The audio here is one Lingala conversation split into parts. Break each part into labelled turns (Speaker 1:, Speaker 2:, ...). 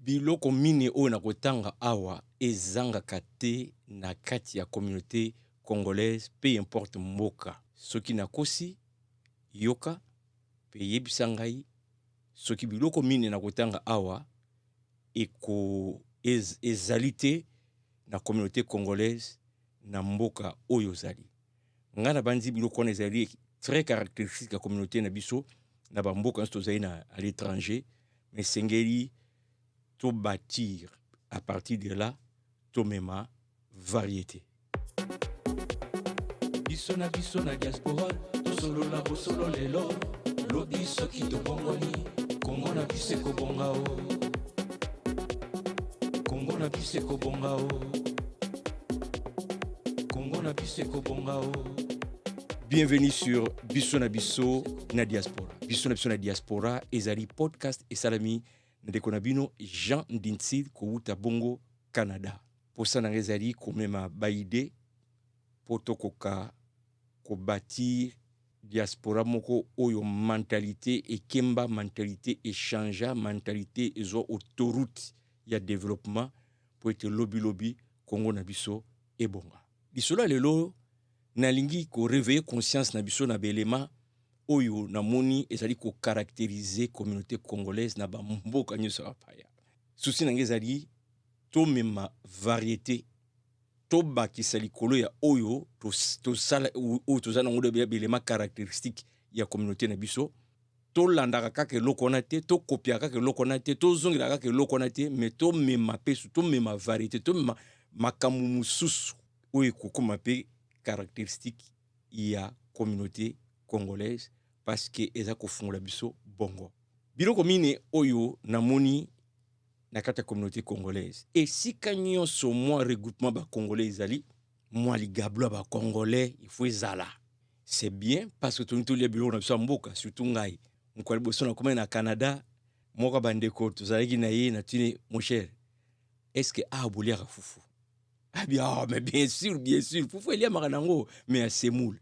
Speaker 1: Biloko mine oyo nakotanga awa ezangaka te na kati ya communauté congolaise, peu importe mboka. Soki nakosi, yoka mpe yebisa ngai soki biloko mine nakotanga awa ezali te na communauté congolaise na mboka oyo ozali. Ngai nabandi biloko wana ezali très caractéristique ya communauté na biso na bamboka nyonso tozali na à l'étranger, mais esengeli tobâtir à partir de là, tomema variété.
Speaker 2: Biso na biso na diaspora, tosolola bosolo lelo, lobi soki tobongoli, Kongo na biso ekobonga o, Kongo na biso ekobonga o, Kongo na biso ekobonga o.
Speaker 1: Bienvenue sur Biso na biso na diaspora. Biso na biso na diaspora ezali podcast esalami na ndeko na bino Jean Ndinsil kowuta bongo Canada. Posa na ngai ezali komema ba idées po tokoka kobâtir diaspora moko oyo mentalité ekemba, mentalité echangea, mentalité ezwa autoroute ya développement po ete lobi lobi Congo na biso ebonga. Lisolo ya lelo, nalingi koréveiller conscience na biso na belema oyo namoni ezali kocaractériser communauté congolaise na bamboka nyonso ya bapaya. Souci na ngai ezali tomema variété, tobakisa likolo ya oyo tosala, oyo toza nango belema caractéristique ya communauté na biso. Tolandaka kaka eloko wana te, tokopiaka kaka eloko wana te, tozongelaka kaka eloko wana te, mais tomema mpe tomema variété, tomema makambo mosusu oyo ekokóma mpe caractéristique ya communauté congolaise, parce que eza kofungola biso bongo. Biloko mine oyo namoni na kati ya communauté congolaise, esika nyonso mwa regroupement bacongolais ezali, mwa ligablo ya bacongolais il faut ezala. C'est bien parce que tolingi tolia biloko na biso ya mboka. Surtout ngai, mokolo liboso nakomai na Canada, moko ya bandeko tozalaki na ye, natuni: "Mon cher, est ce que awa boliaka fufu?" Abi: "Ah, mais bien sûr, bien sûr, fufu eliamaka nango, mais ya semoule."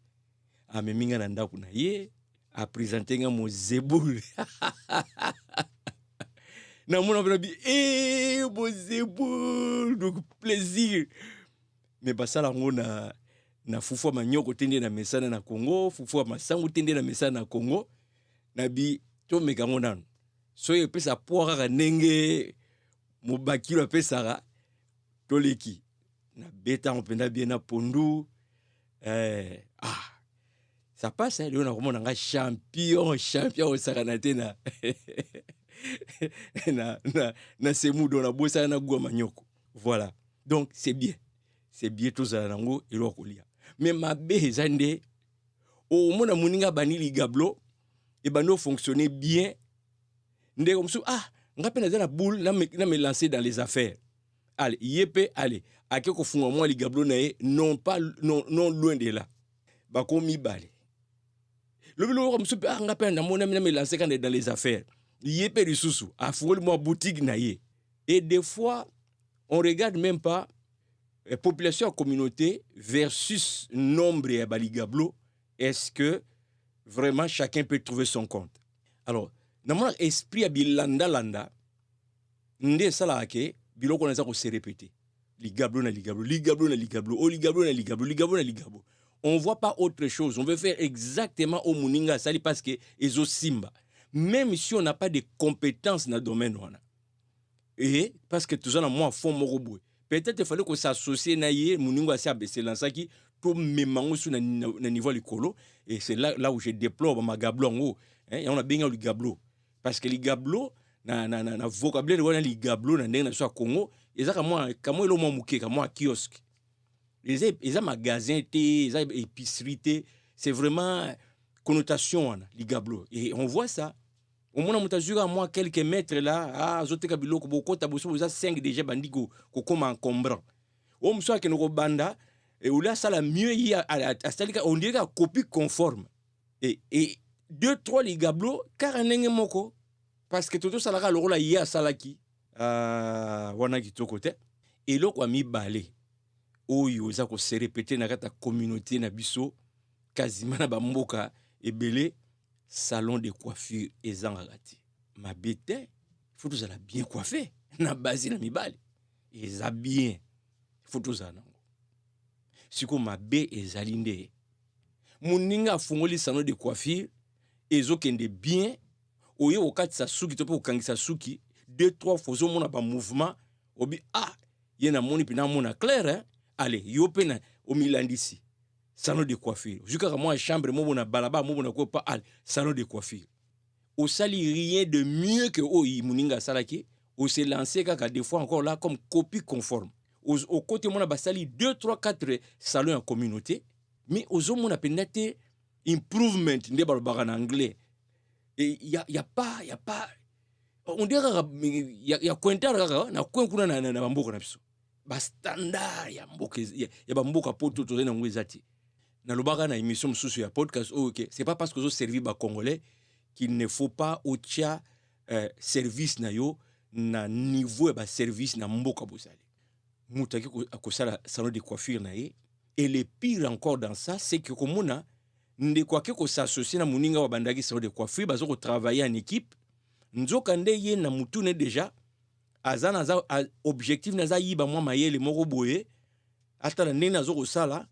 Speaker 1: Amemi nga na ndako na ye, aprésenter nga mozebule. Namona mpe nabi e mozebule, donc plaisir. Mais basala yango na fufu ya manyoko te nde na mesana na Congo, fufu ya masangu te nde na mesana na Congo. Nabi tomeka yango nano, soki epesa poids kaka ndenge mobakilo apesaka, toleki. Nabeta yango mpenza bien na pondu. Ah, ça passe, hein. Lelo nakomona nga champion, champion osakana te na semudo, nabosana na gwa manyoko. Voilà, donc c'est bien, c'est bien tozala nango eloko kolia. Mais mabe eza nde omona moninga abandi ligablo, ebandi ofonctionner bien. Ndeko mosusu: "Ah, nga mpe naza na boule, na me lancer dans les affaires." Ale ye mpe ale ake kofunga mwa ligablo na ye, non pas non, non loin de là, bako mibale. Lobi loyoka mosusu mpe: "Ah, nga mpe namoni na me lancer kaka dans les affaires." Ye mpe lisusu afungoli mwa boutique na ye. Et des fois on regarde même pas population ya communauté versus nombre ya baligablo. Est-ce que vraiment chacun peut trouver son compte? Alors namona esprit ya bilandalanda nde esalaka ke biloko wana eza kose répéter, ligablo na ligablo, ligablo na ligablo, o ligablo na ligablo, ligablo na ligablo. On voit pas autre chose, on veut faire exactement o moninga asali parce que ezosimba, même si on n'a pas de compétences na domaine wana. Et parce que toza na mwa fond moko boye, peut-être fallait kos'associer na ye moningo asi abeselançaki, tomema yango su na niveau ya likolo. Et c'est là, là où je déplore bamagablo yango, yango nabengi yango ligablo, parce que ligablo na vocabulaire wana, ligablo na ndenge na biso ya Congo eza kamwa eloko mwa moke, kamwa kiosque. Eza magasin te, eza épicerie te. C'est vraiment connotation wana ligablo. Et on voit ça, omona moto azwi kaka mwa quelques mètres là, ah, azoteka biloko, bokota boso boza 5 déjà, bandi kokóma encombrant. Oyo mosusu akende kobanda, ole asala mieux, ye asali, on dirait kaka copie conforme. Et deux trois ligablo kaka ndenge moko, parce que totosalaka lokola ye asalaki. Wana kitoko te. Eloko ya mibale oyo eza kose répéter na kati ya communauté na biso, quasiment na bamboka ebele, salon de coiffure ezangaka te. Mabe te, faut tozala bien coiffé. Na basi na mibali eza bien, faut tozala nango. Sikoyo mabe ezali nde moninga afungoli salon de coiffure, ezokende bien, oye kokatisa suki to mpe kokangisa suki, deux, trois fois ozomona bamouvement, obi: "Ah, ye namoni mpe namona clair, hein? Allez, yo mpe na omilandisi salon de coiffure." Ozwi kaka mwa chambre moko na balabala moko na kopa, allez, salon de coiffure. Osali rien de mieux que oyo moninga asalaki. Ose lancé kaka, des fois encore là comme copie conforme. Okoti, omona basali 2, 3, 4 salon ya communauté, mais ozomona mpenza te improvement nde balobaka na anglais. Et y a pas, on dirait kaka ya cointar kaka na coin kuna na bamboka na biso. Bastandard ya mboka ya bamboka poto tozali nango eza te. Nalobaka na émission mosusu ya podcast oyo ke c'est pas parce que ozoservir Bacongolais qu'il ne faut pas otia service na yo na niveau ya baservice na mboka bozali. Moto aki akosala salon de coiffure na ye, et le pire encore dans ça, c'est que komona ndeko ake kos'associer na moninga oyo abandaki salon de coiffure, baza kotravailler en équipe. Nzoka nde ye na mutu ne déjà aza na aza objectif na aza yiba mwa mayele moko boye, atala ndenge aza kosala.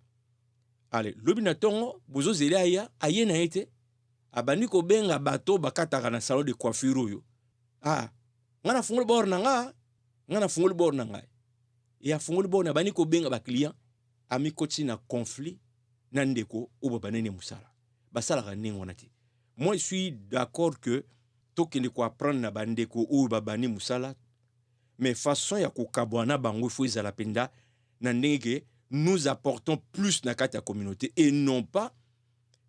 Speaker 1: Ale lobi na ntongo bozozeli aya, aye na ye te, abandi kobenga bato bakataka na salon de coiffure oyo: "Ah, nga nafungoli bord na nga, nga nafungoli bord na ngai." E afungoli bord na, abandi kobenga baclient, amikoti na conflit na ndeko oyo babandani mosala. Basalaka ndenge wana te. Moi, je suis d'accord que tokende koapprendre na bandeko oyo babandi mosala, mais façon ya kokabwana na bango ifo ezala mpenza na ndenge ke nous apportons plus na kati ya communauté et non pas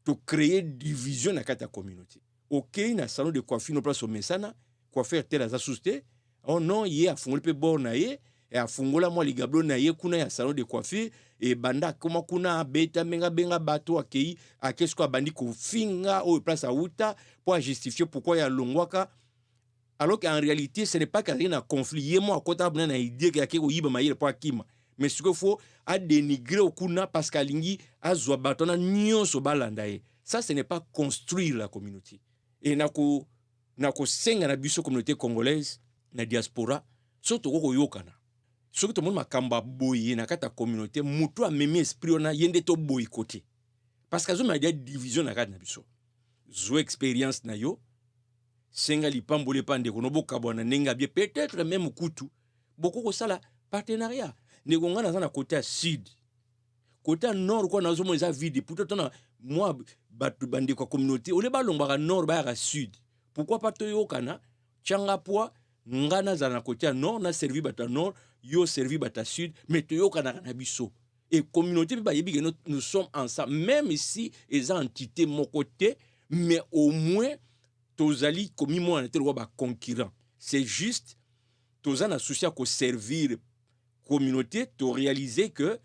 Speaker 1: tocréer division na kati ya communauté. Okei na salon de coiffure no, place omesana, coiffeur tel aza susu te. Oh non, ye afungoli mpe bord na ye, afungola mwa ligablo na ye kuna ya salon de coiffure, ebanda akoma kuna, abeta bengabenga bato, akei ake sikoyo abandi kofinga oyo place awuta mpo ajustifie pourquoi ye alongwaka, alors qu'en réalité ce n'est pas qu'azalaki na conflit. Ye mo akɔtaka mpena na idée ke ake koyiba mayele mpo akima, mais sikoyo faut adénigrer okuna parce que alingi azwa bato wana nyonso balanda ye. Ça, ce n'est pas construire la communauté. E na kosenga na biso communauté congolaise na diaspora, soki tokoki koyokana, soki tomoni makambo ya boye na kati ya communauté, motu amemi esprit wana, ye nde toboyiko te, parce que azomema dia division na kati na biso. Zwa expérience na yo, senga lipamboli epa ndeko no, bokabwana ndenge ya bien. Peut-être même kutu bokoki kosala partenariat. Ndeko, ngai naza na côté ya sud, côté ya nord kwa nazomona eza vide. Plutôt tona mwa bato, bandeko ya communauté ole balongwaka nord bayaka sud. Pourquoi pas toyokana, tianga poa, nga nazala na côté ya nord, naservi bato ya nord, yo servi bato ya sud, mais toyokanaka na biso et communauté mpe bayebi ke nous sommes ensemble, même si eza entité moko te, mais au moins tozali komimona te lokola baconcurrent. C'est juste toza na souci ya koservir communauté. Toréaliser que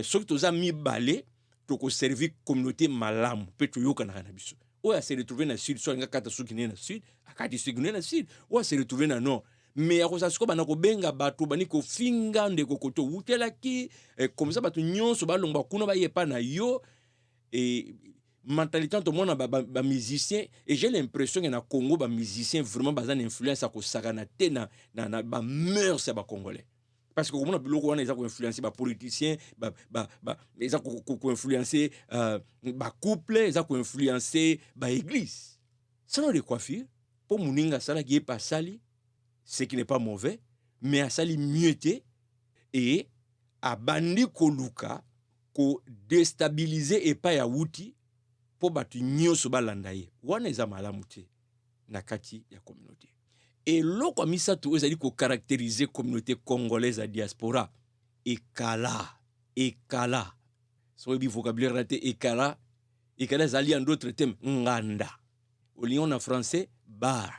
Speaker 1: soki toza mibale, tokoservir communauté malamu mpe toyokanaka na biso. Oyo ase retrouve na sud, so alingi akata suki ne na sud, akati suki ne na sud. Oyo ase retrouve na nord, mais ya kozala sikoyo banda kobenga bato, bandi kofinga ndeko koto owutelaki, comme ça bato nyonso balongwa kuna bayepa na yo. E mentalité tomona bamusicien ba et j'ai l'impression ke na Congo bamusicien vraiment baza na influence ya kosakana te na bamœurs ya Bacongolais, parce que komona biloko wana eza koinfluence bapoliticien, eza koinfluence bacouple, eza koinfluence baéglise. Salon de coiffure mpo moninga asalaki, ye mpe asali, ce qui n'est pas mauvais, mais asali mieux te e abandi koluka kodéstabiliser epai awuti mpo bato nyonso balanda ye. Wana eza malamu te na kati ya communauté. Eloko ya misato oyo ezali kocaractériser communauté congolaise ya diaspora: ekala. Ekala, soki oyebi vocabulaire na te, ekala, ekala ezali en d'autres termes nganda, olingi na français bar.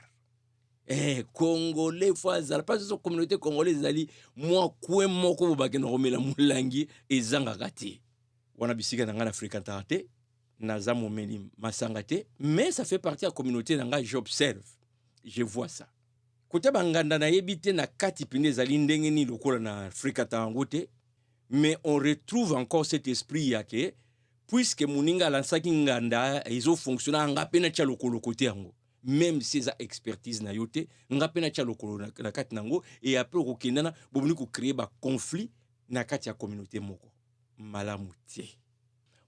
Speaker 1: Congolais faut azala mpasi so communauté congolaise ezali mwa coin moko bo bakenda komela molangi, ezangaka te. Wana bisika na ngai na fréquentaka te, naza momeli masanga te, mais ça fait partie ya communauté na ngai. J'observe, je vois ça. Kote banganda, nayebi te na kati mpende ezali ndenge nini, lokola na fréquenta yango te, mais on retrouve encore cet esprit ya ke puisque moninga alansaki nganda, ezofonctionne, anga mpe natia lokolo kote yango. Même si eza expertise na yo te, nga mpe natya lokolo na kati na yango, et après okokendana boboni kocréer baconflit na kati ya communauté moko. Malamu te.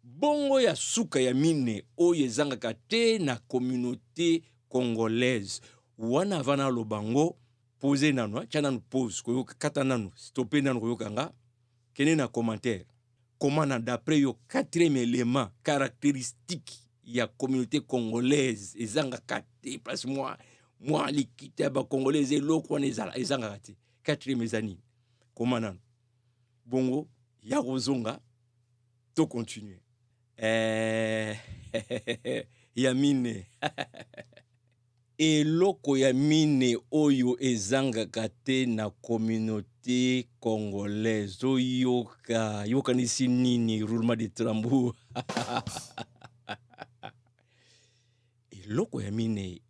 Speaker 1: Bongo ya suka ya mine oyo ezangaka te na communauté congolaise wana, avant naloba ngo, pose nanu, tia nanu pause, koyoka, kata nanu, stoppe nanu koyoka nga, kende na commentaire. Comment na d'après yo, quatrième élément caractéristique ya communauté congolaise ezangaka te, place mwa likita ya bacongolais, eloko wana ezala ezangaka te, quatrième eza nini? Koma nanu bongo ya kozonga, to continue. Ya mine, eloko ya mine oyo ezangaka te na communauté congolaise, oyoka, yokanisi nini? Roulement de tambour. Eloko ya mine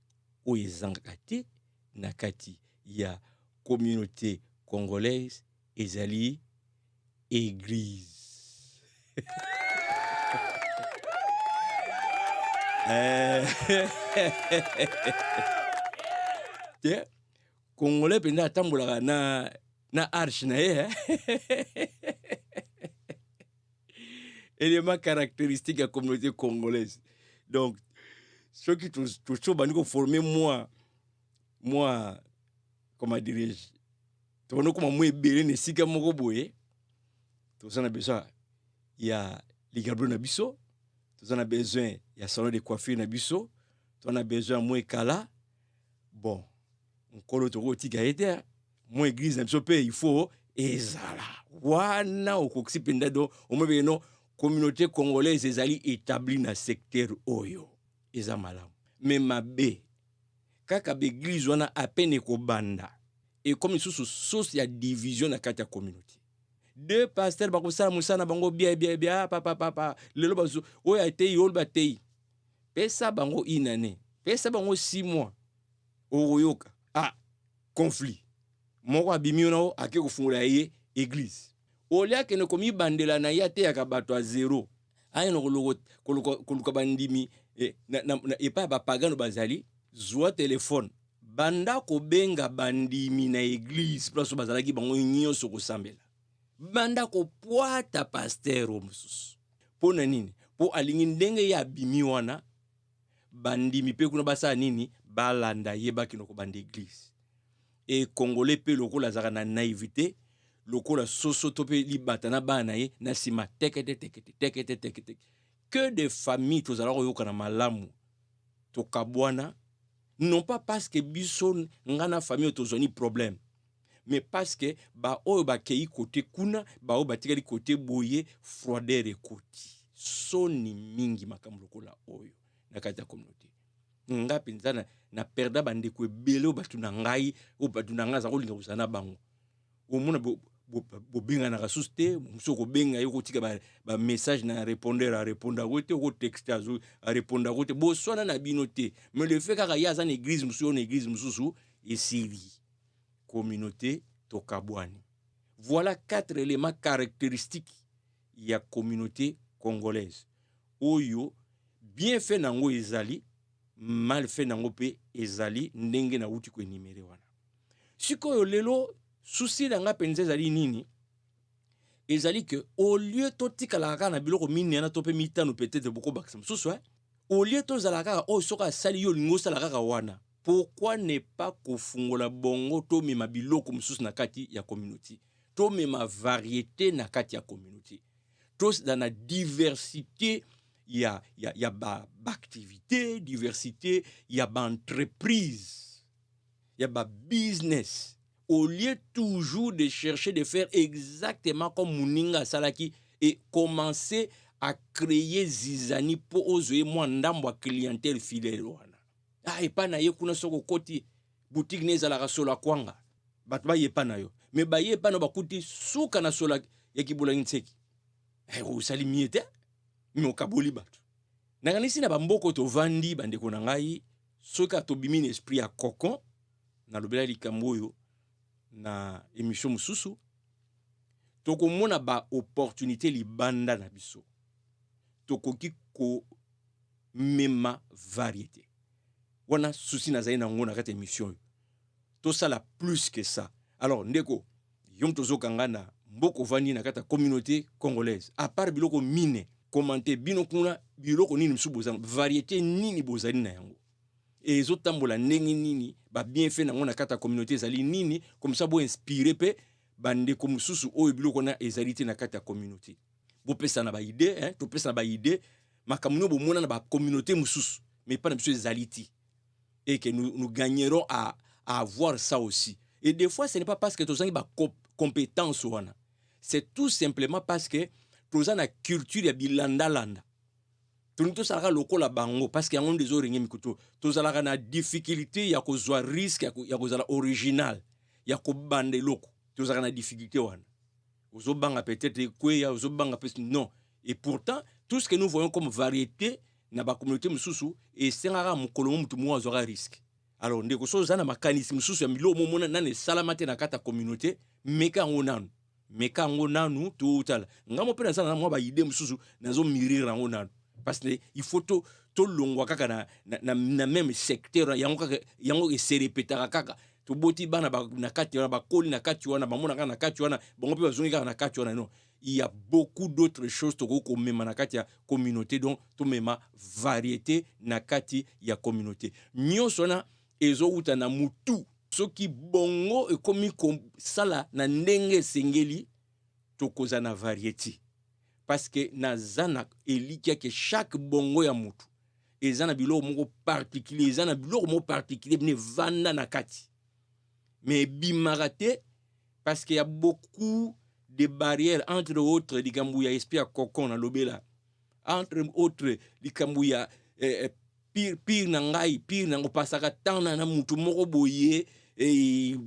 Speaker 1: oyo ezangaka te na kati ya communauté congolaise ezali église. Te, Congolais mpenza atambolaka na arche na ye. Élément caractéristique ya communauté congolaise. Donc soki toso bandi koformer mwa, comment dirais-je, tobandi okoma mwa ebele na esika moko boye, toza na besoin ya ligablo na biso, toza na besoin ya salon de coiffure na biso, toza na besoin ya mwa ekala. Bon, nkolo tokotika ye te, mwa église na biso mpe il faut ezala wana. Okokisi mpenza. Do omobeke no communauté congolaise ezali établi na secteur oyo eza malamu. Mais mabe kaka, baeglise wana à peine ekobanda, ekomi lisusu source ya division na kati ya communauté. Deux pasteurs bakosala mosala na bango bien bien bien, papa papa, lelo bazo oyo atei, oyo batei, pesa bango une année, pesa bango 6 mois, okoyoka ah, conflit moko abimi wana, o ake kofungola ye église. Olia akende komibandela na ye, ateyaka bato ya zero, ayena koluka bandimi epai ya bapagano bazali. Zwa telefone, banda kobenga bandimi na église place oyo bazalaki bango nyonso kosambela, banda kopwata pasteur oyo mosusu. Mpo na nini? Mpo alingi ndenge ye abimi wana, bandimi mpe kuna basala nini? Balanda ye, bakende kobanda église. E Congolais mpe lokola azalaka na naïveté lokola soso to mpe libata na bana na ye na nsima, tekete tekete tekete tekete. Que de famille tozala koyokana malamu, tokabwana, non pas parce que biso nga na famille oyo tozwani problème, mais parce que baoyo bakei kote kuna, baoyo batikali kote boye, froideur ekoti. Soni mingi makambo lokola oyo na kati ya communauté. Nga mpenza na perda bandeko ebele oyo bato na ngai, oyo bato na ngai aza kolinga kozala na bango. Omona bobenganaka susu te. Mosusu okobenga ye, okotika bamessage na répondeur, arépondako te, okotexte, arépondako te. Boswana na bino te, mais le fait kaka ye aza na église mosusu, oyo na église mosusu, esili, communauté tokabwani. Voilà quatre éléments caractéristiques ya communauté congolaise oyo bien fait nango ezali, mal fait nango mpe ezali ndenge nauti koénumérer wana. Sikoyo lelo, souci na nga mpenza ezali nini? Ezali ke au lieu totikalaka kaka na biloko minei wana to mpe mitano, peut-être bokobakisa mosusu, eh? Au lieu tozala kaka oyo soki asali yo olingi osala kaka wana, pourquoi ne pas kofungola bongo, tomema biloko mosusu na kati ya communauté, tomema variété na kati ya communauté, tozala na diversité ya baactivité, ba diversité ya baentreprise, ya babusiness, au lieu toujours de chercher de faire exactement comme moninga asalaki et commencer à créer zizanie mpo ozwa ye mwa ndambo ya clientèle fidèle wana. Ah, epai na ye kuna, soki okoti boutique ne ezalaka solo ya kwanga, bato baye epai na yo, mais baye epai na yo, bakuti suka na solo ya kibolangi nseki. Osali mie te, mais okaboli bato. Nakanisi na bamboka tovandi, bandeko na ngai, soki tobimi na esprit ya cocon, nalobela likambo oyo na émission mosusu, tokomona baopportunité libanda na biso, tokoki komema variété. Wana souci nazali na yango na kati ya émission oyo, tosala plus que ça. Alors ndeko, yo moto ozokanga na mboka, ovandi na kati ya communauté congolaise, à part biloko mine commenter bino kuna, biloko nini mosusu bozali, variété nini bozali na yango, ezotambola ndenge nini, babienfait nango na kati ya communauté ezali nini? Comme ça boinspire mpe bandeko mosusu oyo biloko wana ezali te na kati ya communauté. Bopesa na baidées, hein, topesa na baidées makambo nini bomona na bacommunauté mosusu mais epa na biso ezali te et que nous, nous gagnerons à avoir ça aussi. Et des fois, ce n'est pas parce que tozangi bacompétence wana, c'est tout simplement parce que toza na culture ya bilandalanda. Tolingi tosalaka lokola bango parce que yango nde ezorenge mikutu. Tozalaka na difficulté ya kozwa risque ya kozala original, ya kobanda eloko. Tozalaka na difficulté wana, ozobanga peut-être ekweya, ozobanga pe non. Et pourtant, tout ce que nous voyons comme variété na bacommunauté mosusu esengaka mokolo mo motu moko azwaka risque. Alors ndeko, so oza na makanisi mosusu ya biloko momona nanu esalama te na kati ya communauté, meka yango nanu, meka yango nanu, totala. Ngai mo mpe naza na mwa baidées mosusu, nazomûrir yango nanu parce que il faut to tolongwa kaka na même secteur yango kaka, yango eserepetaka kaka. Toboti bana ba, na kati wana, bakoli na kati wana, bamona kaka na kati wana, bango mpe bazongi kaka na kati wana. Non, il y a beaucoup d'autres choses tokoki komema na kati ya communauté. Donc tomema variété na kati ya communauté. Nyonso wana ezowuta na mutu. Soki bongo ekomi kosala na ndenge esengeli, tokozala na variété parce que naza na elikya ke chaque bongo ya mutu eza na biloko moko particulier, eza na biloko moko particulier bino evanda na kati mais ebimaka te parce que y a beaucoup de barrières, entre autres likambo ya esprit ya cocon nalobela, entre autres likambo ya pire, pire na ngai, pire nango pasaka temps na mutu moko boye eh,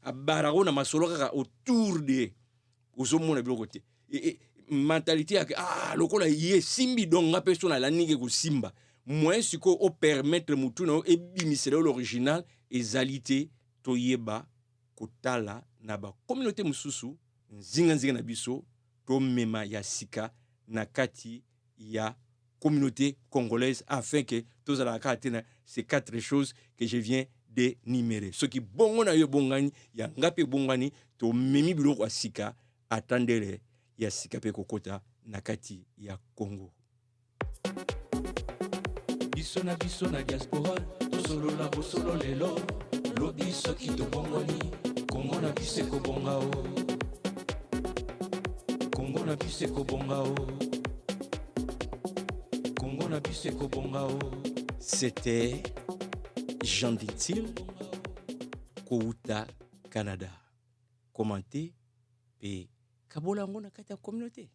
Speaker 1: abarako na masolo kaka autour de ozomona biloko te. Mentalité yake, ah, lokola ye esimbi, donc nga mpe so nalandi ndenge kosimba moyen. Sikoyo opermettre mutu na yo ebimisela yo l'original ezali te. Toyeba kotala na bacommunauté mosusu nzinganzinga na biso, tomema ya sika na kati ya communauté congolaise afin que tozalaka kaka te na ces quatre choses que je viens d'énumérer. Soki bongo na yo ebongani, ya nga mpe ebongani, tomemi biloko ya sika, ata ndele ya sika mpe kokota na kati ya Congo.
Speaker 2: Biso na biso na diaspora, tosolola bosolo lelo, lobi soki tobongwani, Kongo na biso ekobonga o, Kongo na biso ekobonga o, Kongo na biso ekobonga o.
Speaker 1: C'était Jean Dintil kowuta Canada. Commente mpe kabola yango na kati ya communauté.